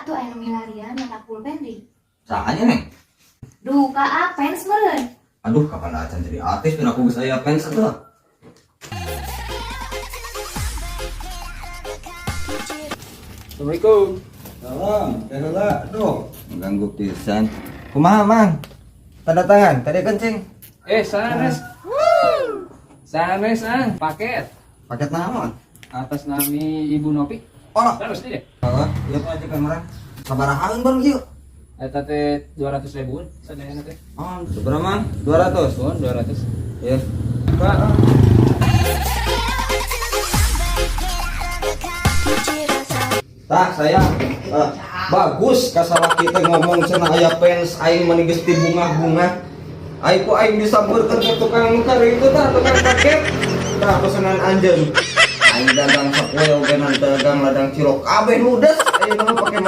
Atuh aya nu milarian mata pulpen deui. Saha nya, Neng? Duh, ka A fans meureun. Aduh, kapan acan jadi artis dan aku bisa aya fans atuh. Assalamualaikum. Salam, teh heula. Aduh, mengganggu pisan. Kumaha, Mang? Tanda tangan, tadi kencing. Eh, sanes. Sanes, ah, paket. Paket naon? Atas nami Ibu Nopi. Oh, Terus dia. oh, iya Pak aja kamera. Sabarahaan bareng ieu? Eta teh 200 ribuan sadayana teh. Oh, seberapa, Mang? 200. Nuhun 200. Ya. Pak. Tah, saya bagus kasalah kita ngomong cenah aya fans aing mani geus ti bunga-bunga. Aing ku aing disampeurkeun ke tukang nukar itu tah, tukang paket. Tah pesanan anjeun. Aing dagang sapoe oge dagang ladang cilok kabeh ludes ayeuna mah pake.